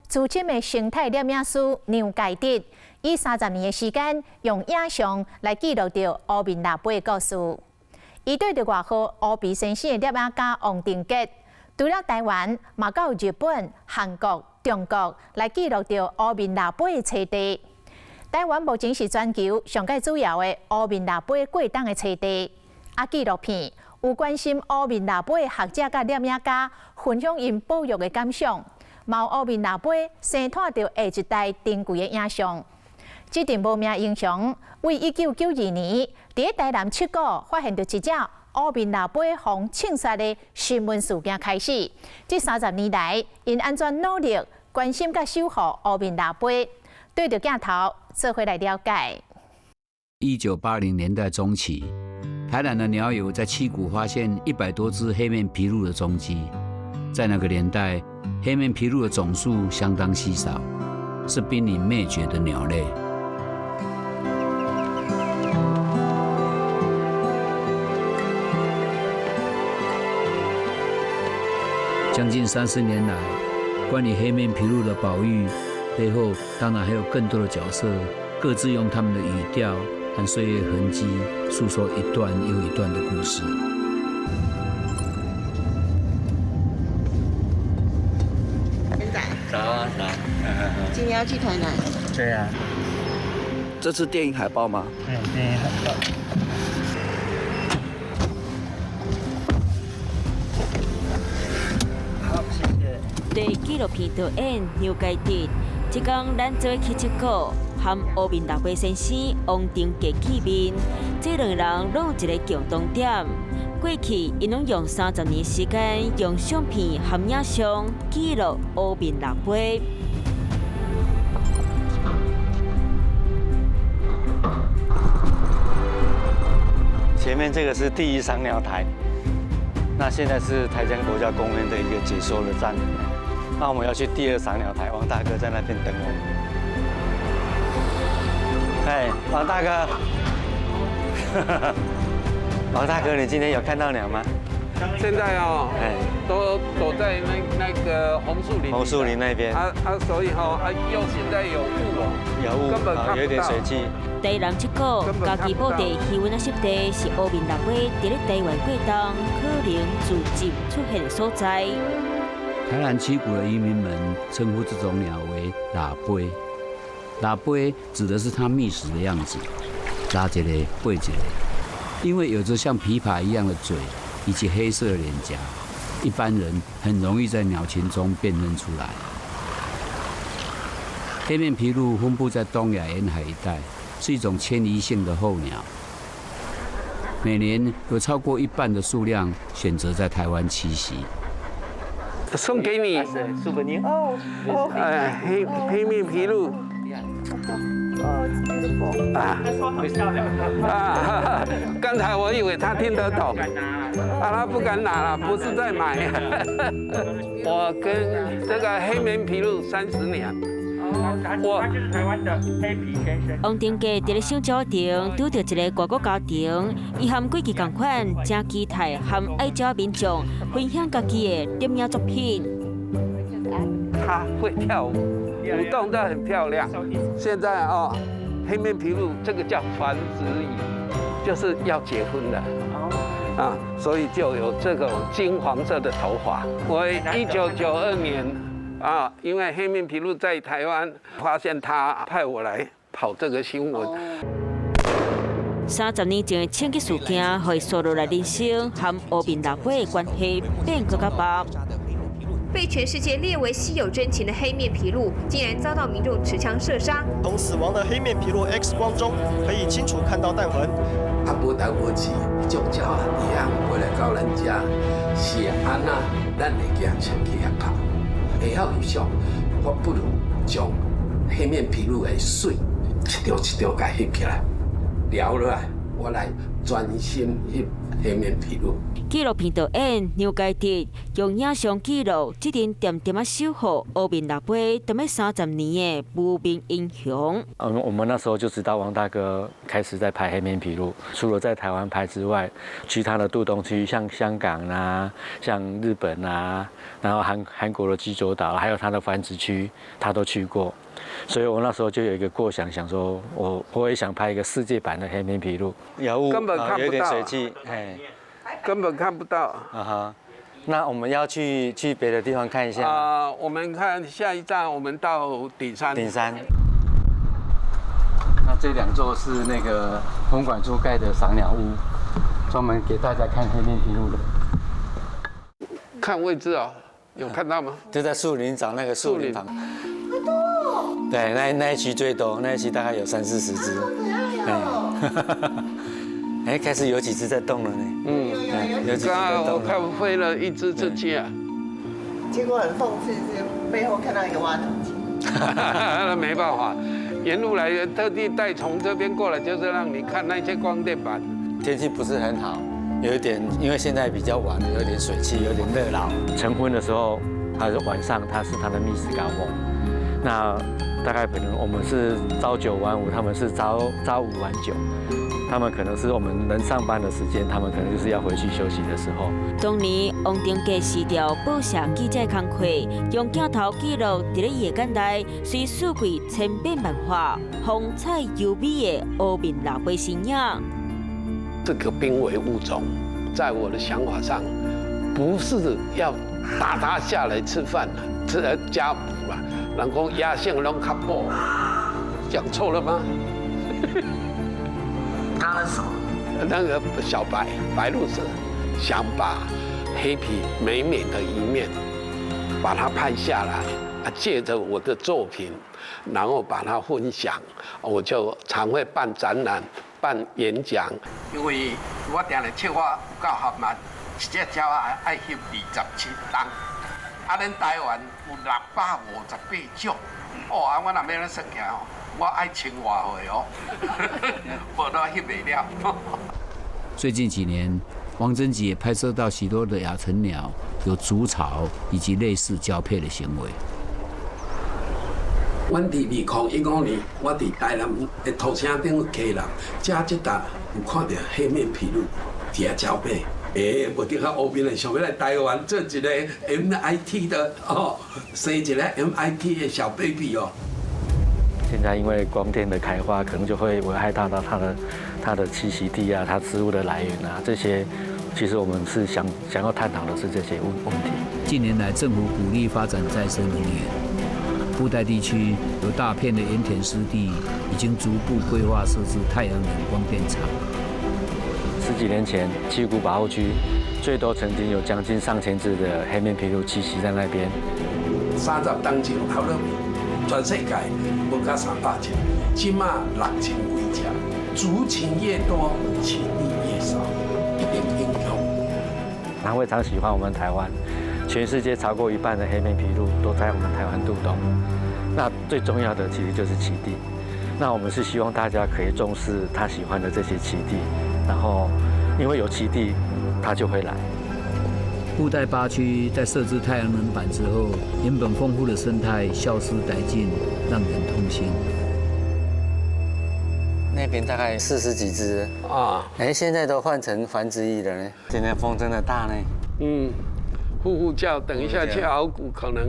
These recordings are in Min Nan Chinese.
資深的生態攝影師梁家德，以30年的時間，用影像來記錄著烏面蜊仔的故事。伊對著外號烏皮先生的攝影家王定傑，除了台灣，嘛到日本、韓國、中國來記錄著烏面蜊仔的棲地。台灣目前是全球上蓋主要的烏面蜊仔過冬的棲地。啊，紀錄片有關心烏面蜊仔的學者佮攝影家分享𪜶保育的感想，嘛有烏面蜊仔生湠著下一代珍貴的影像。這陣無名英雄為1992年，佇台南七股發現著一隻烏面蜊仔予槍殺的新聞事件開始，這30年來，𪜶按怎努力關心佮守護烏面蜊仔，對著鏡頭做伙來了解。1980年代中期，台南的鳥友在七股發現100多隻黑面琵鷺的蹤跡。在那個年代，黑面琵鷺的總數相當稀少，是瀕臨滅絕的鳥類。將近30年來，關於黑面琵鷺的保育背後，當然還有更多的角色，各自用他們的語調和歲月痕跡，訴說一段又一段的故事。早啊早。今天要去台南。對啊。這是電影海報嗎？對，電影海報。好，謝謝。對紀錄片導演梁家德，這工咱做伙去七股，和烏面蜊仔先生王定傑見面。這兩個人攏有一个共同點，過去𪜶攏用30年時間，用相片和影像記錄烏面蜊仔。前面這個是第一賞鳥台，那現在是台江國家公園的一個解說的站。那我們要去第二賞鳥台，王大哥在那邊等我們。哎，王大哥，王大哥，你今天有看到鳥嗎？現在哦，哎，都躲在那個紅樹林。紅樹林那邊。啊啊，所以吼啊，又現在有霧哦，有霧，根本看不到。有點水汽。台南七股嘉義寶地魚塭仔濕地是烏面蜊仔佇咧台灣過冬可能聚集出現的所在。台南七股的漁民們稱呼這種鳥為“蜊飛”，蜊飛指的是它覓食的樣子，拉一个飛一个，因為有着像琵琶一樣的嘴以及黑色的臉頰，一般人很容易在鳥群中辨認出來。黑面琵鷺分布在東亞沿海一帶，是一種遷移性的候鳥，每年有超過一半的數量選擇在台灣棲息。送給你。哦，哎，黑面琵鷺。啊啊！剛才我以為他聽得懂，啊，他不敢拿了，不是在買。我跟這個黑面琵鷺30年。我就是台灣的黑皮先生。王定傑佇咧賞鳥場拄著一个外國家庭，伊和過去仝款，誠期待和愛鳥民眾分享家己的攝影作品。他會跳舞，舞動得很漂亮。現在哦，黑面琵鷺這個叫繁殖羽，就是要結婚了。啊，所以就有這種金黃色的頭髮。我1992年啊，因為黑面琵鷺在台灣發現，他派我來跑這個新聞。30年前的槍擊事件，予伊紲落來人生和烏面蜊仔的關係變閣較薄。被全世界列為稀有珍禽的黑面琵鷺，竟然遭到民眾持槍射殺。從死亡的黑面琵鷺 X 光中，可以清楚看到彈痕。啊，無代無誌，這種鳥仔會曉飛來到咱遮，是按怎咱會驚槍去遐拍？會曉翕相，我不如將黑面琵鷺的媠一張一張共翕起來，留落來，我來專心翕黑面琵鷺。紀錄片導演梁家德用影像記錄這陣恬恬仔守護烏面蜊飛，踮咧30年的無名英雄。我們那時候就知道王大哥開始在拍黑面琵鷺，除了在台灣拍之外，其他的渡冬區，像香港啊、像日本啊，然後韓國的濟州島，還有它的繁殖區，他都去過。所以我那時候就有一個構想，想說我也想拍一個世界版的黑面琵鷺。有霧，根本看不到，有點水汽，哎。根本看不到。啊哈，那我們要去別的地方看一下。啊，我們看下一站，我們到鼎山。鼎山。那這兩座是那個紅館處蓋的賞鳥屋，專門給大家看黑面琵鷺的。看位置哦，有看到嗎？就在樹林找那個樹林旁。對，那一區最多，那一區大概有30、40隻。哎，開始有幾隻在動了呢。嗯，有幾隻在動。我看飛了一隻出去啊。結果很諷刺，是背後看到一個挖土機。那沒辦法，沿路來特地帶從這邊過來，就是讓你看那些光電板。天氣不是很好，有一點，因為現在比較晚，有點水汽，有點熱鬧。晨昏的時候，還是晚上，它是它的覓食高峰。那大概可能我們是朝九晚五，他們是朝五晚九。他們可能是我們能上班的時間，他們可能就是要回去休息的時候。當年王定國辭掉報社記者工課，用鏡頭記錄佇咧伊的眼內，隨四季千變萬化、風采優美的烏面蜊飛身影。這個瀕危物種，在我的想法上，不是要打它下來吃飯了，吃加補啦。人講野性攏較補，講錯了嗎？剛剛什麼？那個小白白鷺鷥，想把黑皮美美的一面，把它拍下來，啊，借着我的作品，然後把它分享，我就常會辦展覽、辦演講。因為我定定笑我有夠含慢，一隻鳥仔愛翕27冬，啊，咱台灣有658種，哦，啊，我若欲按呢算起來哦。我愛千外歲哦，無都翕袂了。最近幾年，王貞吉也拍攝到許多的亞成鳥有築巢以及類似交配的行為。阮佇2015年，我佇台南的土城頂溪南，遮這搭有看著黑面琵鷺佇遐交配。欸，無得較烏面的，想欲來台灣做一個 MIT 的哦，生一個 MIT 的小 baby 哦。現在因為光電的開發，可能就會危害到它的棲息地啊，它食物的來源啊，這些其實我們是想要探討的是這些問題。近年來，政府鼓勵發展再生能源，布袋地區有大片的鹽田濕地，已經逐步規劃設置太陽能光電廠。十幾年前，七股保護區最多曾經有將近上千隻的黑面琵鷺棲息在那邊。30冬前頭落。全世界無到300隻，這馬6000幾隻，族群越多，棲地越少，一定影響。他非常喜歡我們台灣，全世界超過一半的黑面琵鷺都在我們台灣渡冬。那最重要的其實就是棲地。那我們是希望大家可以重視他喜歡的這些棲地，然後因為有棲地，他就會來。布袋8區在設置太陽能板之後，原本豐富的生態消失殆盡，讓人痛心。那邊大概40幾隻啊，哎，現在都換成繁殖蟻了呢。今天風真的大呢。嗯，呼呼叫，等一下去熬骨可能。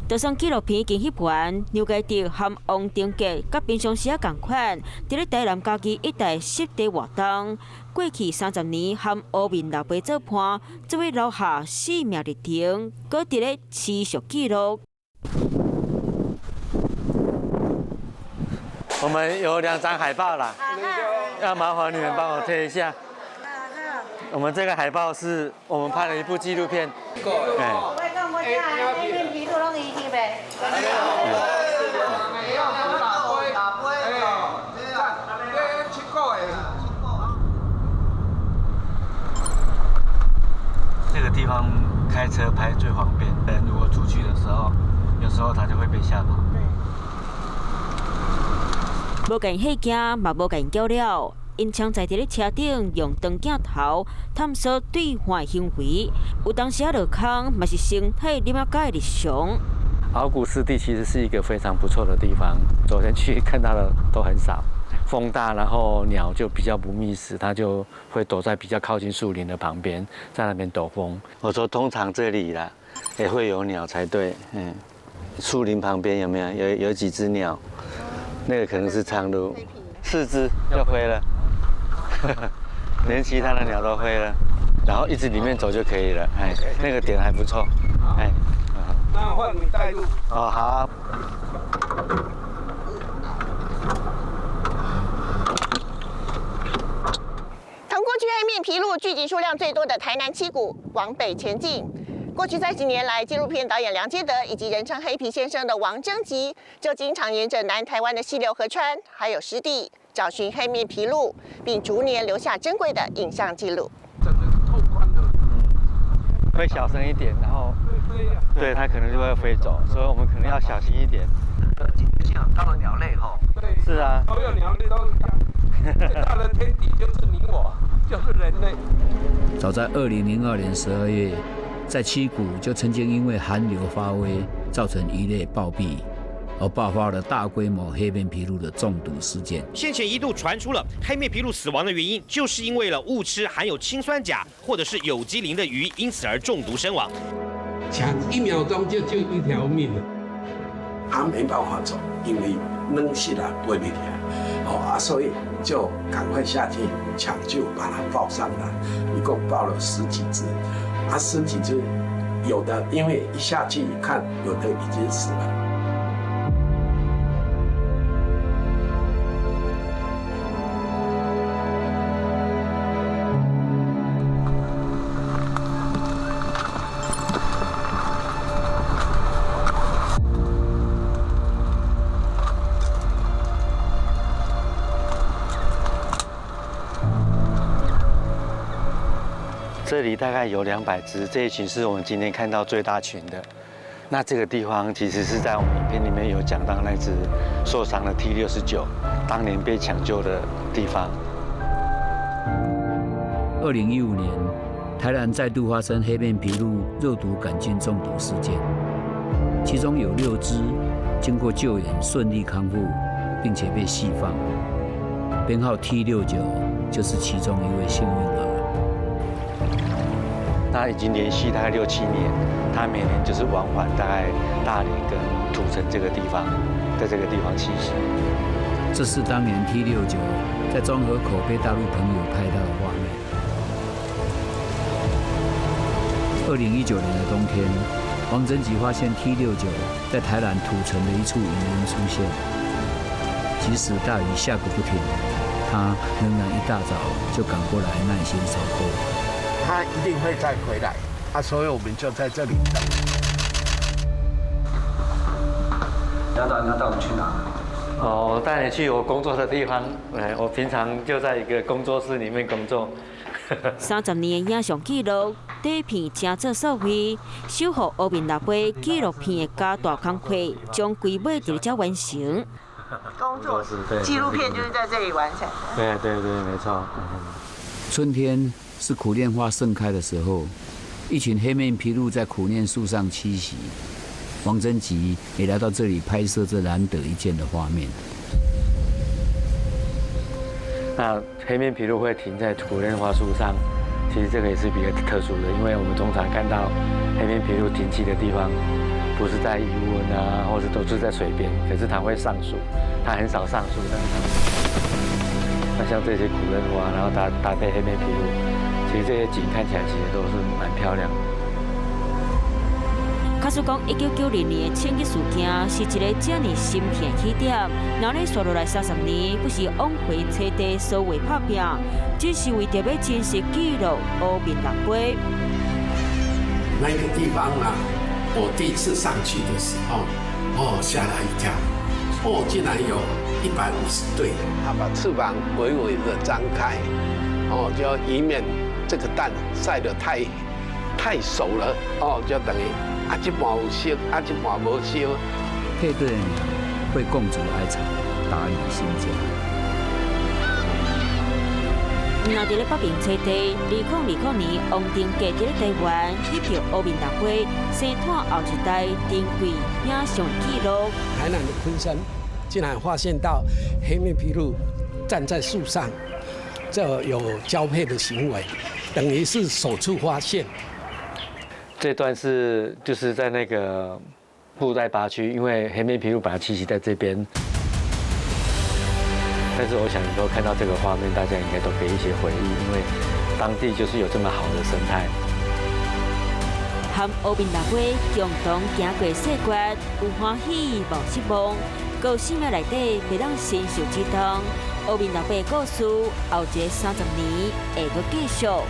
就算紀錄片已經翕完，劉家德和王定國佮平常時仔仝款，佇咧台南嘉義一帶濕地活動。過去30年，和烏面蜊飛做伴，這位留下生命歷程，閣佇咧持續記錄。我們有2張海報啦，要麻煩你們幫我貼一下。我們這個海報是我們拍了一部紀錄片。哎。這個地方開車拍最方便，人如果出去的時候，有時候他就會被嚇跑。無共嚇驚，嘛無共叫了。𪜶常在佇咧車頂用長鏡頭探索對話行為，有當時仔落空嘛是生態攝影家的日常。鰲鼓濕地其實是一個非常不錯的地方，昨天去看到的都很少，風大，然後鳥就比較不覓食，它就會躲在比較靠近樹林的旁邊，在那邊躲風。我說通常這裡啦，也會有鳥才對，嗯，樹林旁邊有沒有幾隻鳥？那個可能是蒼鷺，4隻就飛了，連其他的鳥都飛了，然後一直裡面走就可以了，哎，那個點還不錯，哎。那換你帶路。哦，好。從過去黑面琵鷺聚集數量最多的台南七股往北前進。過去30年來，紀錄片導演梁建德以及人稱黑皮先生的王貞吉，就經常沿着南台灣的溪流河川，還有濕地，找尋黑面琵鷺，並逐年留下珍貴的影像記錄。會小聲一點，然後對它可能就會飛走，所以我們可能要小心一點。到了鳥類吼，對，是啊，所有鳥類都一樣，最大的天敵就是你我，就是人類。早在2002年12月，在七股就曾經因為寒流發威，造成魚類暴斃，而爆發了大規模黑面琵鷺的中毒事件。先前一度傳出了黑面琵鷺死亡的原因，就是因為了誤吃含有氰酸鉀或者是有機磷的魚，因此而中毒身亡。搶1秒鐘就救一條命了。他沒辦法走，因為軟死啦，飛不起來，哦啊，所以就趕快下去搶救，把它抱上來。一共抱了10幾隻，啊，10幾隻，有的因為一下去一看，有的已經死了。這裡大概有200隻，這一群是我們今天看到最大群的。那這個地方其實是在我們影片裡面有講到那隻受傷的 T69，當年被搶救的地方。2015年，台南再度發生黑面琵鷺肉毒桿菌中毒事件，其中有6隻經過救援順利康復，並且被釋放。編號 T69 就是其中一位幸運兒。那已經連續大概6、7年，他每年就是往返大概大連跟土城這個地方，在這個地方棲息。這是當年 T69 在莊河口被大陸朋友拍到的畫面。2019年的冬天，王貞吉發現 T69 在台南土城的一處隱隱出現，即使大雨下個不停，他仍然一大早就趕過來耐心守候。他一定會再回來，啊，所以我們就在這裡等。你要帶我們去哪？哦，帶你去我工作的地方。哎，我平常就在一個工作室裡面工作。30年的影像記錄，底片成做數位，守護烏面蜊仔紀錄片的加大工課，將規尾佇遮完成。工作室，紀錄片就是在這裡完成。對對對，沒錯。春天是苦楝花盛開的時候，一群黑面琵鷺在苦楝樹上棲息。王貞吉也來到這裡拍攝這難得一見的畫面。那黑面琵鷺會停在苦楝花樹上，其實這個也是比較特殊的，因為我們通常看到黑面琵鷺停棲的地方，不是在魚塭啊，或者都是在水邊，可是它會上樹，它很少上樹的。那像這些苦楝花，然後搭配黑面琵鷺，其實這些景看起來其實都是蠻漂亮的。假使講1990年的槍擊事件是一个遮爾心痛的起點，若咧紲落來30年，不是往回找地所謂拍拚，只是為著欲真實記錄烏面蜊粿。那個地方啊，我第一次上去的時候，哦，嚇了一跳，哦，竟然有150對。它把翅膀微微的張開，哦，就以免這個蛋曬得太熟了，哦，就等於。啊，這半有燒，啊，這半無燒。配對的鳥會共築愛巢，打理新家。若佇咧北爿棲地，2020年，王定國佇咧台灣翕著烏面鷸鷗生湠後一代珍貴影像記錄。台南的昆山竟然發現到黑面琵鷺站在樹上，這有交配的行為，等於是首次發現。這段是就是在那個布袋八區，因為黑面琵鷺本來棲息在這邊。但是我想以後看到這個畫面，大家應該都可以一些回憶，因為當地就是有這麼好的生態。和烏面鷸鷗共同行過歲月，有歡喜無失望，閣有生命內底袂當承受之重。烏面鷸鷗的故事，後一个30年會閣繼續。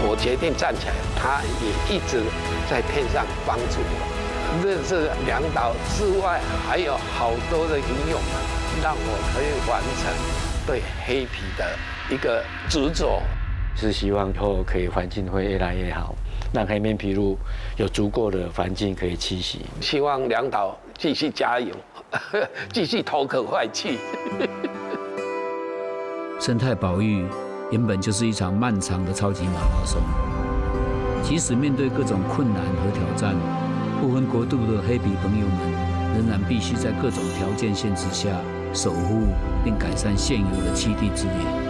我決定站起來，他也一直在天上幫助我。認識梁導之外，還有好多的英勇們，讓我可以完成對黑皮的一個執着。是希望以後可以環境會越來越好，讓黑面琵鷺有足夠的環境可以棲息。希望梁導繼續加油，繼續頭殼壞去。生態保育原本就是一場漫長的超級馬拉松，即使面對各種困難和挑戰，不分國度的黑皮朋友們仍然必須在各種條件限制下守護並改善現有的棲地資源。